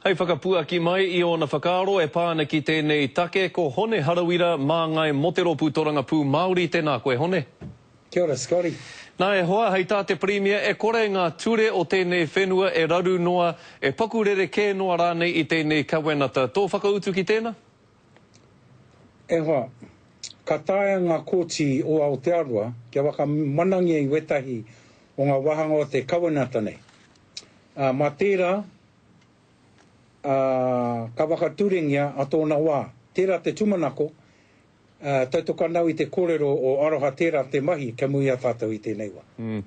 Hei whakapuaki mai i ōna whakaaro e pā ana ki tēnei take, ko Hone Harawira, māngai mō te Rōpū Torangapū Māori. Tēnā koe, Hone. Kia ora, Scotty. Nā, e hoa, hei tā te Pirimia, e kore ngā ture o tēnei whenua e raru noa, e paku rerekē noa rānei i tēnei kawenata. Tō whakautu ki tēnā? E hoa, ka taea ngā kōti o Aotearoa kia whakamanangia i wētahi o ngā wāhanga o te kawenata nei. Ā, mā tērā, ā, ka whakaturengia a tōna wā. Tērā te tūmanako, ā, tautoko ana au i te kōrero o Aroha tērā te mahi kia muia tātou i tēnei wā. Mm.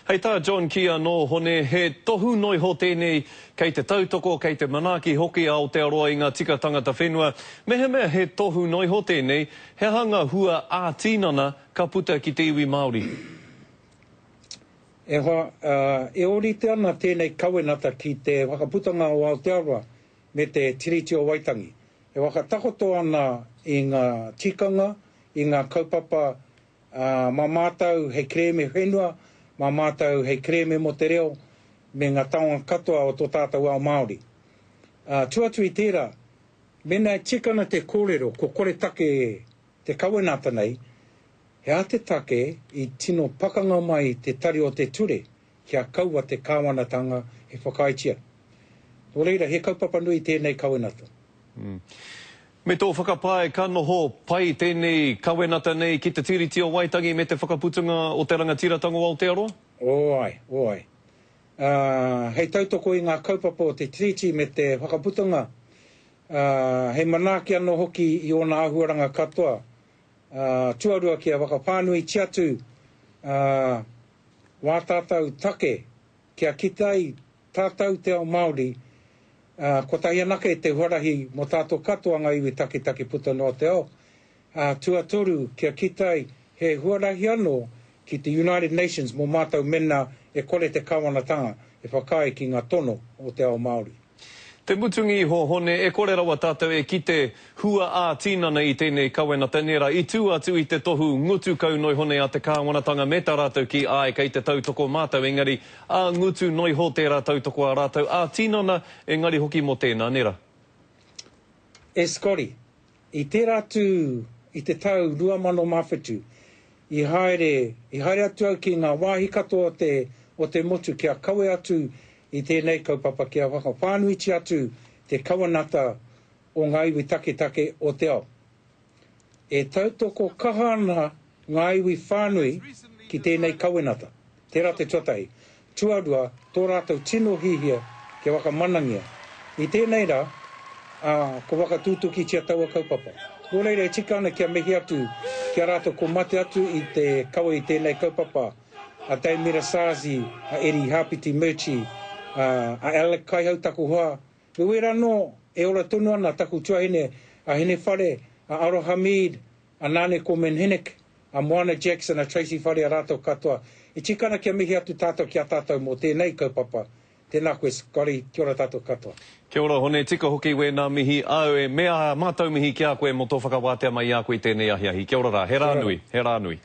Hei tā John Key anō, Hone, he tohu noiho tēnei kei te tautoko, kei te manaaki hoki a Aotearoa i ngā tika tangata whenua. Mehemea he tohu noiho tēnei, he aha ngā hua ā-tinana ka puta ki te iwi Māori? E hoa, e ōrite ana tēnei kawenata ki te Whakaputanga o Aotearoa me te Tiriti o Waitangi. E whakatakoto ana i ngā tikanga, i ngā kaupapa, ā, mā mātou hei kerēme whenua, mā mātou hei kerēme mō te reo me ngā taonga katoa o tō tātou ao Māori. Ā, tua atu i tērā, mēnā e tika ana te kōrero kua koretake te kawenata nei, He aha te take i tino pakanga mai te Tari o te Ture kia kaua te kāwanatanga e whakaaetia? Nō reira, he kaupapa nui tēnei kawenata. Me tō whakapae ka noho pai tēnei kawenata nei ki te Tiriti o Waitangi me te whakaputunga o te rangatiratanga o Aotearoa? Ō ai, ō ai. Ā, hei tautoko i ngā kaupapa o te Tiriti me te whakaputanga, ā, hei manaaki anō hoki i ōna āhuaranga katoa, Ā, tuarua kia whakawhānuitia atu ā wā tātou take kia kite ai tātou te ao Māori, ā, kotahi anake te huarahi mō tātou katoa ngā iwi taketake puta noa te ao, ā, tuatoru kia kite ai he huarahi anō ki te United Nations mō mātou mēnā e kore te kāwanatanga e whakaae ki ngā tono o te ao Māori. Te mutunga iho, Hone, e kore rawa tātou e kite hua ā-tinana i tēnei kawenata, nē rā, i tū atu i te tohu ngutu kau noiho nei a te kāwanatanga me tā rātou kī, āe, kei te tautoko mātou, engari, ā-ngutu noiho tērā tautoko a rātou, ā-tinana, engari hoki mō tēnā, nē rā. E Scotty, i tērā atu i te tau 2007, i haere, i haere atu au ki ngā wāhi katoa o te, o te motu kia kawe atu i tēnei kaupapa kia whakawhānuitia atu te kawenata o ngā iwi taketake o te ao. E tautoko kaha ana ngā iwi whānui ki tēnei kawenata. Tērā te tuatahi. Tuarua, tō rātou tino hihia kia whakamanangia. I tēnei rā, ā, kua whakatūtukitia taua kaupapa. Nō reira e tika ana kia mihi atu ki a rātou kua mate atu i te kawe i tēnei kaupapa, a Dame Mira Szazi, a Eddie Hāpiti Murchie, a Alec Kaihau taku hoa, me wērā anō e ora tonu ana taku tuahine a Hinewhare, a Aroha Mead, a Nane Coleman-Hinnick, a Moana Jackson, a Tracey Whare, a rātou katoa. E tika ana kia mihi atu tātou ki a tātou mō tēnei kaupapa. Tēnā koe Scotty, kia ora tātou katoa. Kia ora Hone, tika hoki wēnā mihi āu e, me ā mātou mihi ki a koe mō tō whakawātea mai i a koe i tēnei ahiahi. Kia ora rā, he rā nui, he rā nui.